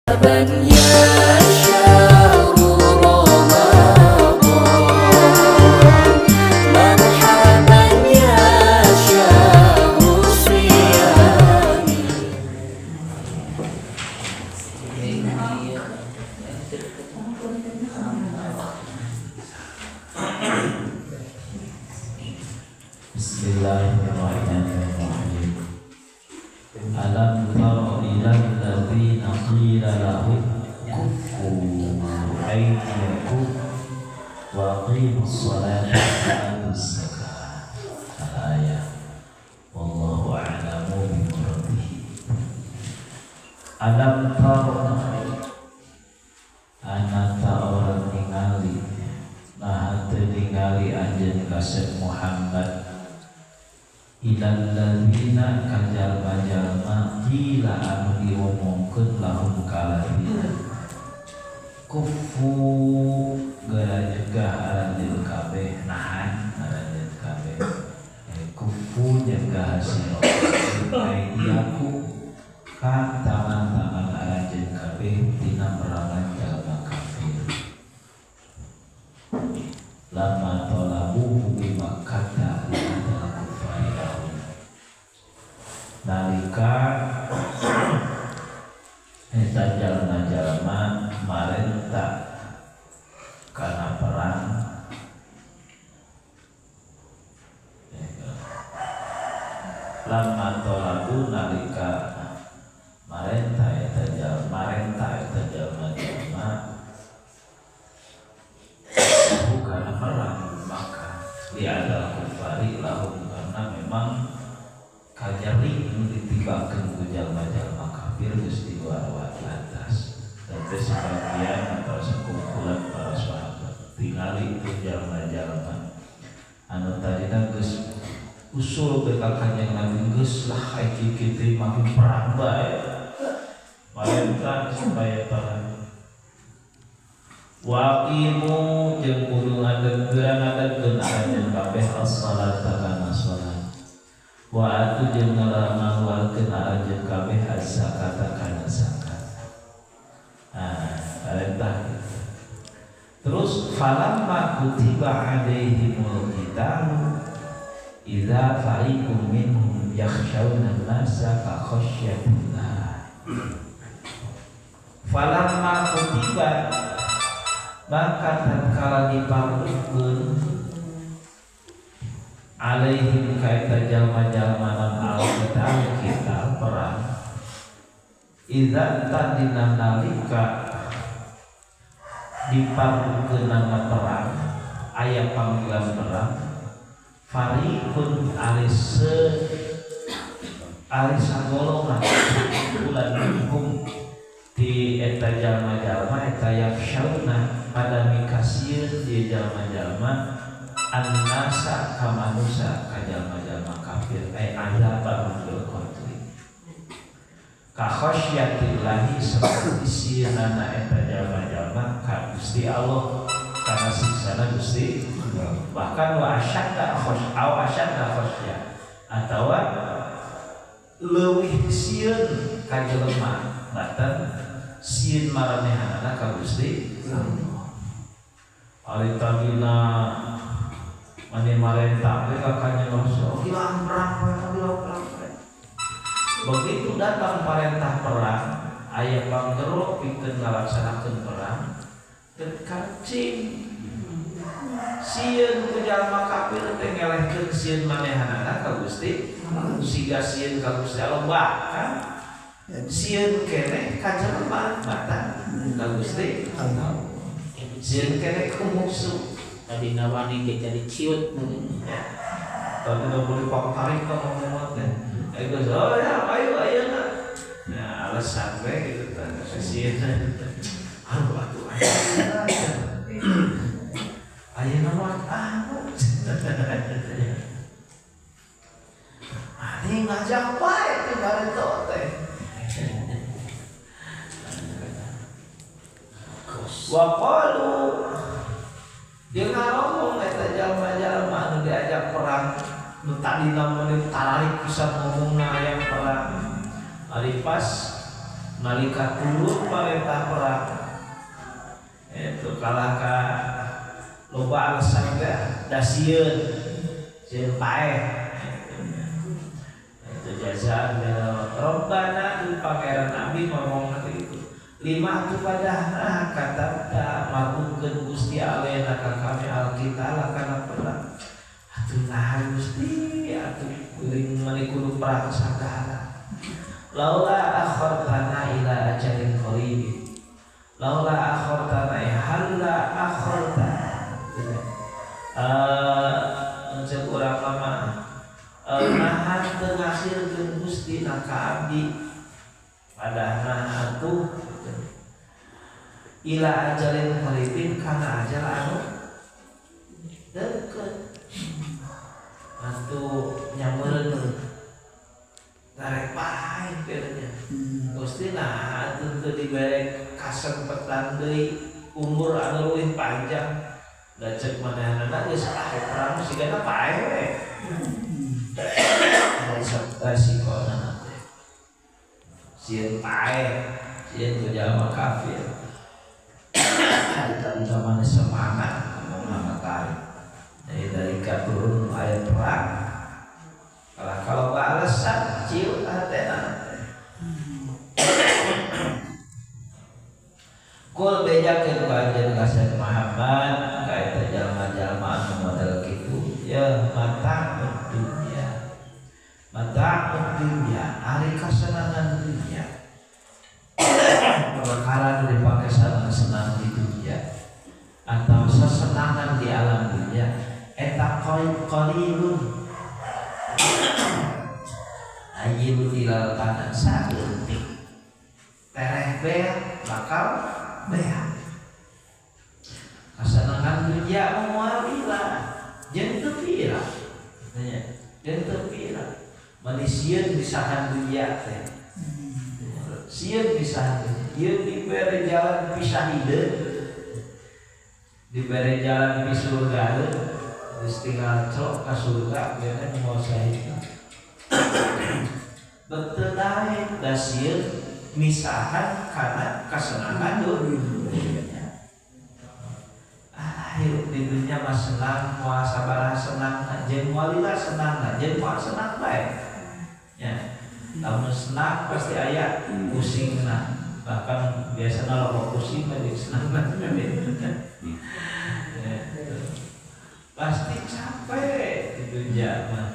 Ya syahru Ramadan, marhaban ya syahru siyami. Bismillahirrahmanirrahim. Alam tara ilal ladzina qila lahum kuffu aydiyakum wa aqimus salata wa atuz zakata. Al-ayah. Wallahu a'lamu bi muradihi. Alam tara, ana ta ora ningali, nah teu ningali anjeun kasep Muhammad, ilal ladzina ka jalma-jalma, qila anu diomongkeun, lahum ka ladzina, kuffu geura nyegah aranjeun kabeh, nahan aranjeun kabeh, kuffu nyegah sira aidiyakum ka tangan-tangan aranjeun kabeh tina merangan jalma kafir, lamma talabuhu bi Makkah li kufari lahum, nalika eta jalma-jalma marenta kana perang. Lamma talabu nalika marenta eta jalma, marenta eta jalma-jalma karena perang maka li'adal kufari lahum, karena memang kajari nu ditibakeun ku jalma-jalma kafir geus di luar batas. Dan sebagian atau sekumpulan para sahabat tingali itu jalma-jalma anu tadina geus usul ke ka Kanjeng Nabi, geus lah kieu kitu makin perang bae, marenta supaya perang. Waqimu jeung kudu ngadegkeun, ngadegkeun aranjeun kabeh, as-salata kana salat, wa atu jeung ngaluarkeun aranjeun kabeh, az-zakata kana zakat. Nah, perintah terus, falamma kutiba alaihimul qitalu idza fariqum minhum yakhshawna an-nasa ka khasyatillah. Falamma kutiba, maka tatkala dipardukeun, alaihim ka eta jalma-jalma non al-qital qital perang, idza tadina nalika dipardukeunana perang, aya panggilan perang, fariqun alis se alis sagolongan kumpulan, minhum di eta jalma-jalma eta, yakhsyauna pada mikasieun di jalma-jalma, annasa ka manusa, ka jalma-jalma kafir, ay azabahum bil qatli, ka khasyatillahi seperti sieunana eta jalma-jalma ka Gusti Allah, kana siksana Gusti, bahkan wa asyadda khas au asyadda khasya, atawa leuwih sieun ka jelema batan sieun maranehanana ka Gusti Allah. Ari tadina mani marentah we ka Kanjeng Rasul, hilang perang, hilang perang. Begitu datang perintah perang, aya panggero pikeun ngalaksanakeun perang, teu kacing sieun ku jalma kafir teh ngelehkeun sieun manehanana ka Gusti, siga sieun ka Gusti Allah, bahkan sieun keneh ka jelema batan ka Gusti Allah, sieun keneh ku musuh. Tadi nawani ge jadi ciut. Ya. Tapi nggak boleh tarik ke ngomong teh. Eh geus, oh ya, ayo ayo na. Nah, alasan we gitu tah sieun. Aduh atuh ayeuna. Ayeuna mah anu. Ani ngajak bae teh bareto teh. Wa qalu dia ngomong eta jalma-jalma anu diajak perang nu tadina mun tararik pisan ngomongna aya perang, ari pas Nalika turun parentah perang itu kalah ka loba alasan teh da sieun sieun paeh itu jazaan Rabbana di pangeran Nabi ngomong nanti itu lima tu padahna kata marhumkeun Gusti alena ka kami alkitab kana perang atuh nah Gusti atuh kuring mani kudu perang sagala laula akhartana ila ajalin qarib laula akhartana halla akharta cek urang mah nahan teu ngakhirkeun Gusti na ka abdi padahna atuh ila ajalin qaribin kana ajal anu deukeut atuh nyameureun tarek paeh kiranya Gusti nah atuh teu dibere kasempetan deui umur anu leuwih panjang da cek manehanana geus paeh perang sigana paeh we resikona teh sieun paeh sieun ku jalma kafir harita mana semangat ngomong matahari dari turun ayat perang kalah kalau alasan ciut hatena kul bejakeun ku anjeun ka Syekh Muhammad ka eta jalma-jalma anu model kitu ya mata dunya ari kasenangan dunya perkara nu dipake senang-senang di dunia atau sesenangan di alam dunia eta qalilun ayeuna dilaltanan saeutik tereh beak bakal beak kasenangan dunia moal lila jeung teu pira nya jeung teu pira mani sieun misahan dunia teh sieun misahan ieu dibere jalan pisah hideung dibere jalan pi surga geus tinggal cok ka surga bener moal sahid betul daek da sieun misahan karena kasenangan dunia. Ah, hirup di dunia mah senang, moal sabaraha senang, jeung moal lila senang, jeung moal senang bae. Ya. Lamun senang pasti aya pusingna. Bahkan biasana loba pusing mah jeung senang. Pasti capek di dunia mah.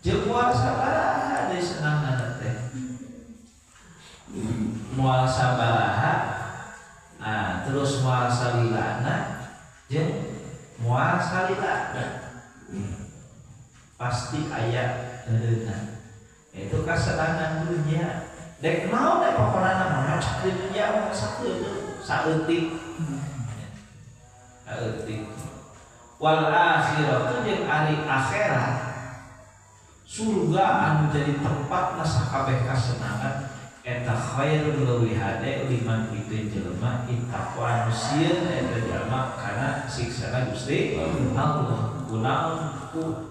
Jeung moal sabaraha deui senangna teh. Moal sabaraha nah, terus moal salilana jeung moal salilana pasti aya eureunna itu kasenangan dunia dek naon dek pokona mah cek di dunia mah saeutik saeutik wal akhiratu jeung ari akhirat surga anu jadi tempat sakabeh kasenangan eta khairul leuwih hade liman pikeun jelema ittaqwa nu sieun eta jelema kana siksana Gusti Allah kunaon ku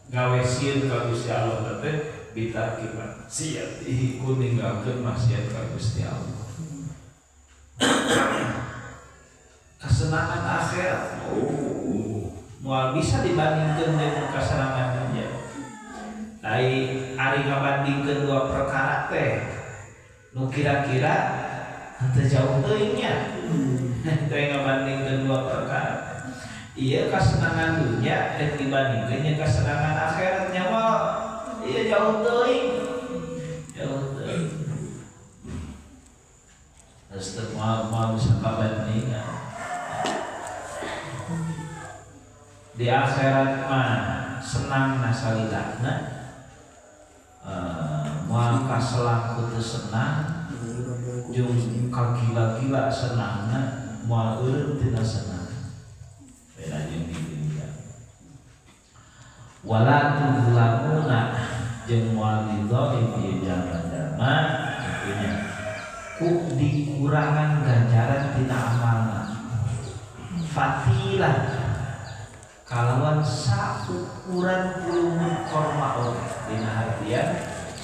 gawe sieun ka Gusti Allah teh bitarki maksiat ku ninggalkeun maksiat ka Gusti Allah kesenangan akhirat moal bisa dibandingkeun dengan kesenangan dunia. Ai ari ngabandingkeun dua perkara teh nu kira-kira henteu jauh teuing nya. Teh ngabandingkeun dua perkara. Ieu kasenangan dunia rek dibandingkeun jeung kasenangan akhirat nya mah ieu jauh teuing. Jauh teuing. Geus teu moal bisa kabandingan. Di akhirat mah senang nasalilana moal kaselang ku teu senang jeung kagila-gila senangna moal eureun tina senang beda jeung di dunia wala tuzlamuna jeung moal dizalim ieu jalma-jalma kitu ku dikurangan ganjaran tina amalna fatilah kalawan saukuran pulungan korma oge dina hartian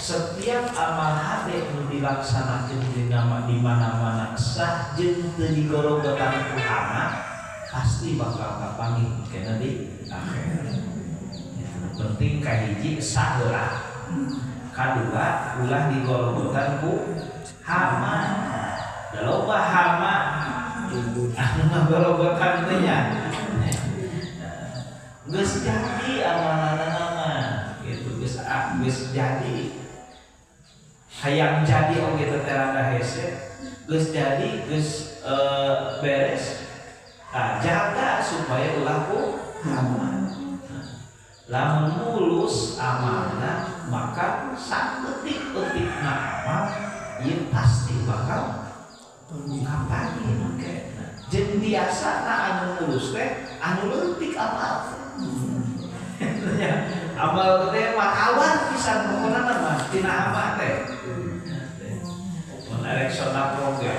Setiap amal hade nu dilaksanakeun di mana-mana sah jeung teu digorogotan ku hama pasti bakal kapanggih kena di akhirat. Itu penting kahiji sah heula. Kadua ulah digorogotan ku hama. Da loba hama anu ngagorogotan teh nya. Geus jadi amalanana mah gitu, geus geus jadi. Hayang jadi oge teh rada hese, geus jadi geus beres. Nah, jaga supaya ulah ku hama. Lamun mulus amalna maka saeutik-eutikna amal ieu pasti bakal kapanggih engke. Jeung biasana anu mulus teh anu leutik amal. Amal teh mah awan pisan pokona mah tina hama teh. Mun erek sedekah ge.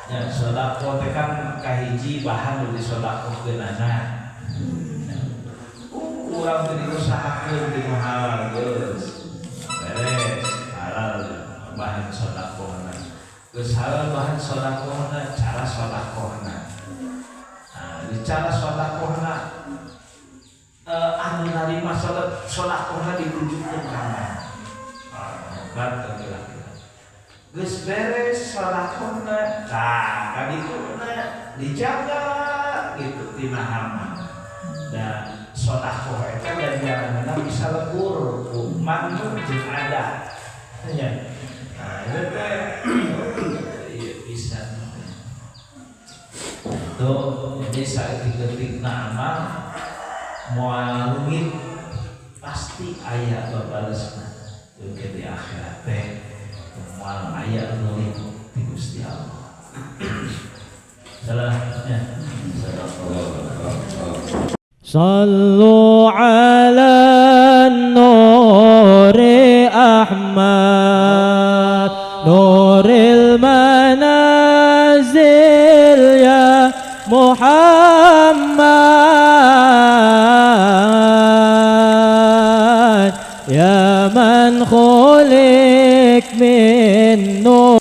Ya, sedekah teh kan kahiji bahan nu disedekahkeunana. Urang teh diusahakeun di halal geus. Beres, halal bahan sedekahna. Geus halal bahan sedekahna, cara sedekahna. Nah, di cara sedekahna anu narima sedekahna ditujukeun ka mana? Ah, kira-kira. Geus beres sedekahna, tah kadituna dijaga gitu tina hama. Dan sedekah eta ganjaranna bisa lebur ku mantu jeung ada. Nya. Nah, itu teh ieu bisa. Tuh, jadi saeutik-eutikna amal moal leungit pasti aya babalesna tuh di akhirat teh moal aya ngeulih ti Gusti Allah. Salah ya. صلوا على النور أحمد نور المنازل يا محمد يا من خلق من نور.